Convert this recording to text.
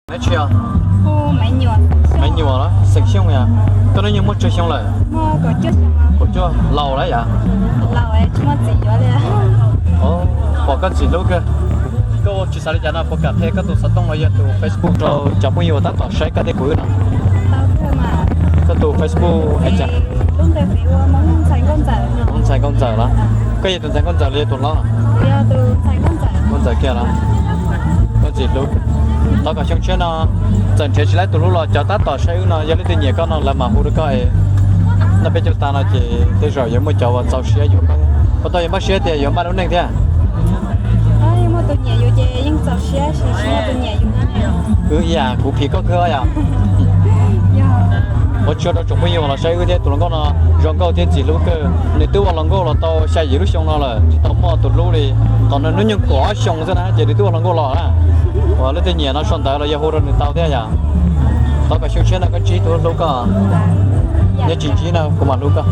Neb tsi os? Maiv Nyuam los xeem Xyooj yom. Koj hnub nyoog muaj tsawg xyoo lawm? Kaum cuaj, laus lawm yom. Pom koj ntxim hlub kawg. Koj tsis xav li cas no puas kam qhia koj tus xov tooj los yog tus Facebook rau cov phooj ywg uas tab tom saib koj thiab kuv wb no? Koj tus Facebook es cas? Ntxhais Nkauj Ntxawm los? Koj yog tus ntxhais Nkauj Ntxawm los yog tus hlob? Nkauj Ntxawm kiag los? Koj ntxim hlub. Thov kom xyoo tshiab no txawm nrhiav tsis tau tus hlub los cov tab tom saib wb no yog leej twg nyiam koj no lawv mam hu rau koj es noj peb caug tas no ces tej zaum yuav muaj cov uas txaus siab yuav koj. Puas tau yuav npaj siab tias yuav npaj lub neej thiab? Wb ib yam kuv phim koj kawg yom. Ua tsaug rau tsoom phooj ywg los saib wb thiab. Tus hluas nkauj no zoo nkauj thiab ntxim hlub kawg. Nws twb ua hluas nkauj los tau xya yim lub xyoo no lawm tsis tau muaj tus hlub li. Thaum nws hnub nyoog kaum ob xyoos xwb na ces nws twb ua hluas nkauj los na. Uas leej twg nyiam no sau ntawv los yog hu rau nws tau thiab yom. Thov kom xyoo tshiab no koj ntsib tus hlub koj. Yog tsis ntsib no kuv mam hlub koj.